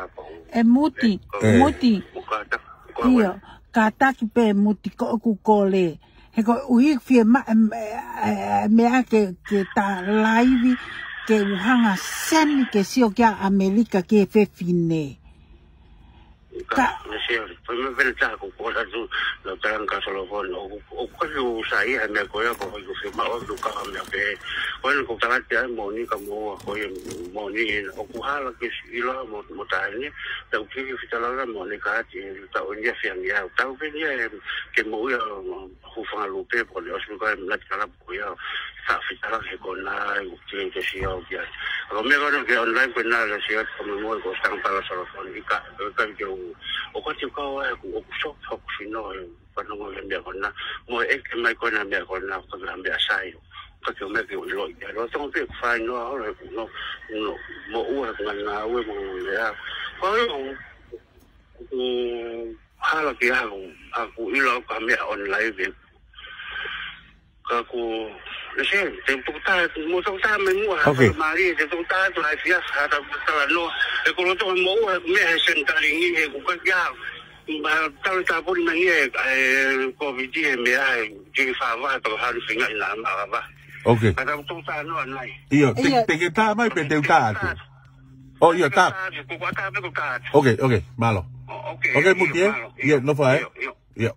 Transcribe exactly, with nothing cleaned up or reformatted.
Kalapau. ʻE Muti, ʻE. Muti. Mo kātaki, ko ʻIo, kātaki pē Muti ko ʻeku kole. He ko e ʻuhi fie ma-, em, e, e, meʻa ke, ke ta laivi, ke u hanga seni ke sio kia ʻAmelika ki he fefine. Ka, Ka- Lesieli, ko e meʻa pē ʻe taha ʻoku ou ʻoatu, lau talanga ka solo fono, ʻoku, ʻoku ʻikai ke u saiʻia he meʻa ko ia, ko e ʻikai ke u fiemaʻu ʻo kau meʻa pē. Ko ena ʻoku ou tala atu ai moʻoni ka moʻua, ko ia moʻoni ena, ʻoku hala ke ʻilo mo, mo taʻahine, tau kiki fitala la moʻoni ka ati, tau ʻonia fiangi au, tau ke nia e, ke moʻui ʻa, hūfanga lupe, ko ʻene ʻosi ko e Ngāti Kalapu ko ia, ka fitala he ko na, ʻoku ke ke sio au kia. Ko e meʻa ko ena ke online ko ena, lesieli, ko e meʻa mo ko e tanga pala solo fono, ʻikai, ʻikai ke u, ʻoku ʻikai ke u kau ai, ʻoku, ʻoku sop, ʻoku sino, e, fanongo he meʻa ko ena, mo e ʻeke mai ko ena meʻa ko ena, ko e meʻa sai. Ka ke meʻa ke u ʻilo ia. Lo tonga pē ku fai noa hola he ku no, no, moʻua he ngana ue mo meʻa. Ko e, ku hala ki haku, haku ʻilo ka meʻa online e. Ka ku, lesieli, te tuku tā, mo tuku tā mai muʻa, Ok. Mari, te tuku tā tu hai fia, ha ta tala no, e ko lo tonga moʻua, meʻa he sentalingi, he ku ka kia, ma tala tā pori mai e, e, covid e meʻa, e, tiki fava, to haru finga ina ma va. Ok. Ka ta tuku tā no anai. ʻIo, te, ʻIo. Te ke tā mai pē te u tā atu. ʻO, ʻio, tā. Ko ko tā pē ko tā. Ok, ok, mālō. Ok, Ok, ʻio, Muti, ē? mālō, ʻIo, ʻio, nofo ai. ʻIo, ʻio. ʻIo.